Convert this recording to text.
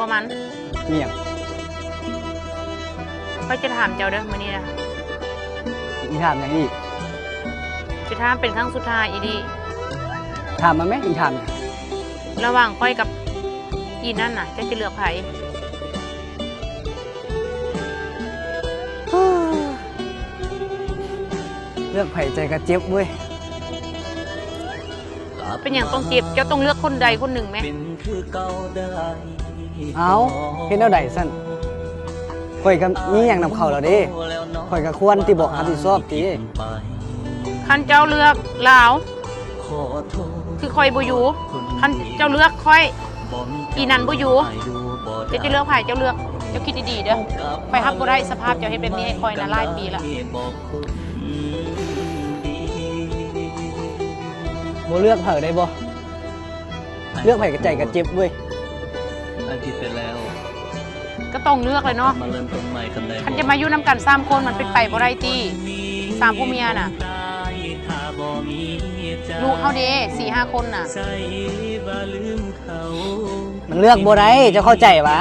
ປະມານ ມີຫຍັງ? ຂ້ອຍຈະຖາມເຈົ້າເດີ້ມື້ນີ້ນະ. ມີຖາມຫຍັງອີກ? ຈະຖາມເປັນຄັ້ງສຸດທ້າຍອີ່ຫຼີ. ຖາມມາແມະ, ອີກຖາມຫຍັງ? ລະຫວ່າງຂ້ອຍກັບອີ່ນັ້ນນະ ເຈົ້າຈະເລືອກໃຜ? ເລືອກໃຜໃຈກໍເຈັບເວີຍ. ເປັນຫຍັງຕ້ອງເຈັບ? ເຈົ້າຕ້ອງເລືອກຄົນໃດຄົນໜຶ່ງແມະ. ເອົ້າ, ເຮັດແນວໃດຊັ້ນ? ຂ້ອຍກໍມີຫຍັງນຳເຂົາແລ້ວເດ້. ຂ້ອຍກໍຄວນຕິເບາະ ຮັບຜິດຊອບຕິ. ຄັນເຈົ້າເລືອກລາວ ຄືຂ້ອຍບໍ່ຢູ່, ຄັນເຈົ້າເລືອກຂ້ອຍ ອີ່ນັ້ນບໍ່ຢູ່, ເຈົ້າຈະເລືອກໃຜ? ເຈົ້າເລືອກ, ເຈົ້າຄິດດີໆເດີ້. ຂ້ອຍຮັບບໍ່ໄດ້ສະພາບເຈົ້າເຮັດແບບນີ້ໃຫ້ຂ້ອຍນະ ຫຼາຍປີລະ. ບໍ່ເລືອກໃຜໄດ້ບໍ່? ເລືອກໃຜກໍໃຈກໍເຈັບເວີຍ. ກໍຕ້ອງເລືອກແຫຼະເນາະ. ຄັນຈະມາຢູ່ນຳກັນສາມຄົນ ມັນເປັນໄປບໍ່ໄດ້ຕິ, ສາມຜົວເມຍນະ. ລູກເຮົາເດ້ ສີ່ຫ້າຄົນນະ. ມັນເລືອກບໍ່ໄດ້, ເຈົ້າເຂົ້າໃຈຫວາ?